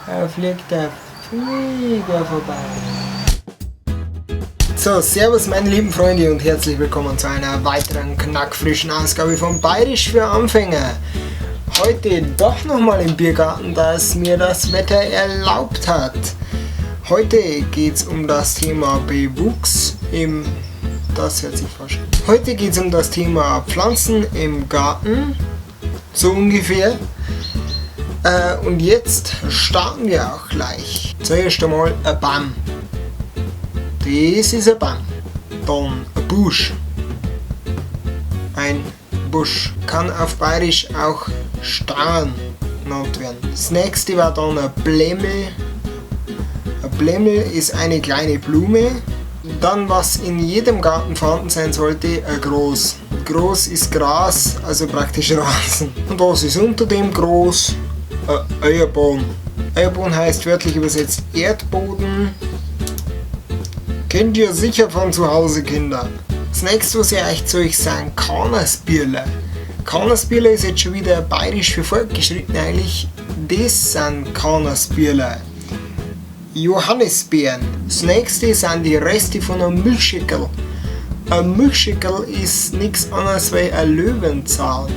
Da fliegt der Flieger vorbei. So, servus, meine lieben Freunde, und herzlich willkommen zu einer weiteren knackfrischen Ausgabe von Bayerisch für Anfänger. Heute doch nochmal im Biergarten, da es mir das Wetter erlaubt hat. Heute geht es um das Thema Bewuchs im... Das hört sich falsch an. Heute geht es um das Thema Pflanzen im Garten, so ungefähr. Und jetzt starten wir auch gleich. Zuerst einmal a Bam. Des is a Bam. Dann a Busch. Ein Busch. Kann auf Bayerisch auch Stauen genannt werden. Das Nächste war dann a Blemmel. A Blemmel ist eine kleine Blume. Dann, was in jedem Garten vorhanden sein sollte, ein Gros. Gros ist Gras, also praktisch Rasen. Und was ist unter dem Gros? Eierboden. Eierboden heißt wörtlich übersetzt Erdboden. Kennt ihr sicher von zu Hause, Kinder. Das Nächste, was ich euch zeig, sind Kanasbirler. Kanasbirler ist jetzt schon wieder bayerisch für Fortgeschrittene eigentlich. Das sind Kanasbirler. Johannisbeeren. Das Nächste sind die Reste von einem Milchschickerl. Ein Milchschickerl ist nichts anderes wie ein Löwenzahn.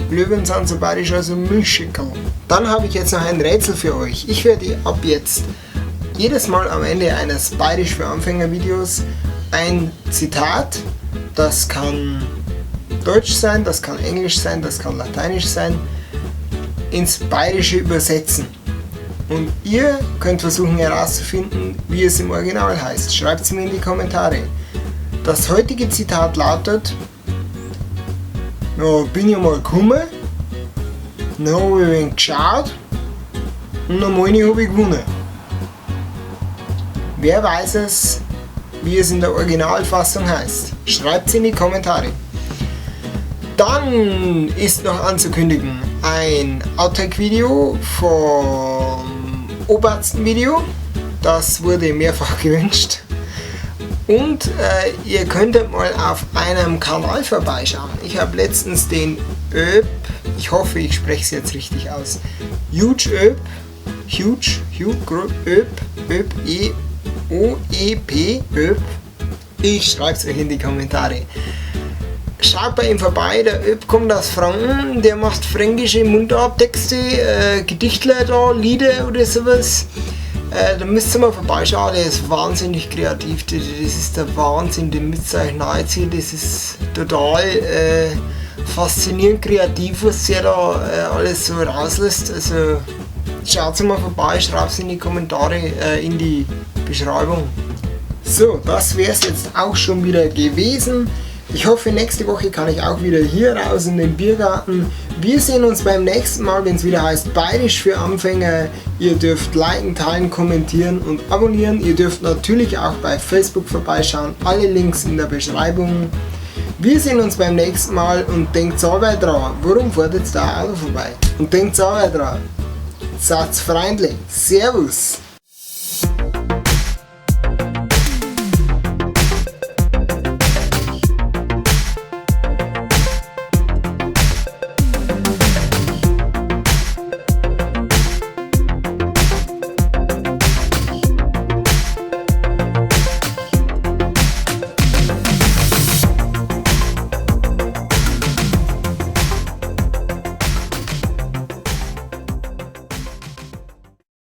Löwenzahn zu bayerisch, also Milchschickerl. Dann habe ich jetzt noch ein Rätsel für euch. Ich werde ab jetzt jedes Mal am Ende eines Bayerisch für Anfänger Videos ein Zitat, das kann Deutsch sein, das kann Englisch sein, das kann Lateinisch sein, ins Bayerische übersetzen. Und ihr könnt versuchen herauszufinden, wie es im Original heißt. Schreibt es mir in die Kommentare. Das heutige Zitat lautet: Ja, bin ich mal gekommen, dann habe ich ein wenig geschaut und dann meine ich, habe ich gewonnen. Wer weiß es, wie es in der Originalfassung heißt? Schreibt es in die Kommentare. Dann ist noch anzukündigen ein Outtake-Video vom obersten Video. Das wurde mehrfach gewünscht. Und ihr könntet mal auf einem Kanal vorbeischauen. Ich habe letztens den Öp, ich hoffe, ich spreche es jetzt richtig aus, Huge Öp, Huge, Huge, Öp, Öp, E, O, E, P, Öp. Ich schreibe es euch in die Kommentare. Schaut bei ihm vorbei, der Öp kommt aus Franken, der macht fränkische Mundarttexte, Gedichtler da, Lieder oder sowas. Da müsst ihr mal vorbeischauen, der ist wahnsinnig kreativ, das ist der Wahnsinn, den müsst ihr euch naheziehen, das ist total faszinierend kreativ, was der da alles so rauslässt. Also schaut mal vorbei, schreibt es in die Kommentare, in die Beschreibung. So, das wäre es jetzt auch schon wieder gewesen. Ich hoffe, nächste Woche kann ich auch wieder hier raus in den Biergarten. Wir sehen uns beim nächsten Mal, wenn es wieder heißt Bayerisch für Anfänger. Ihr dürft liken, teilen, kommentieren und abonnieren. Ihr dürft natürlich auch bei Facebook vorbeischauen. Alle Links in der Beschreibung. Wir sehen uns beim nächsten Mal und denkt allweil dran, warum fährt jetzt da ein Auto vorbei? Und denkt allweil dran, seid's freundlich. Servus!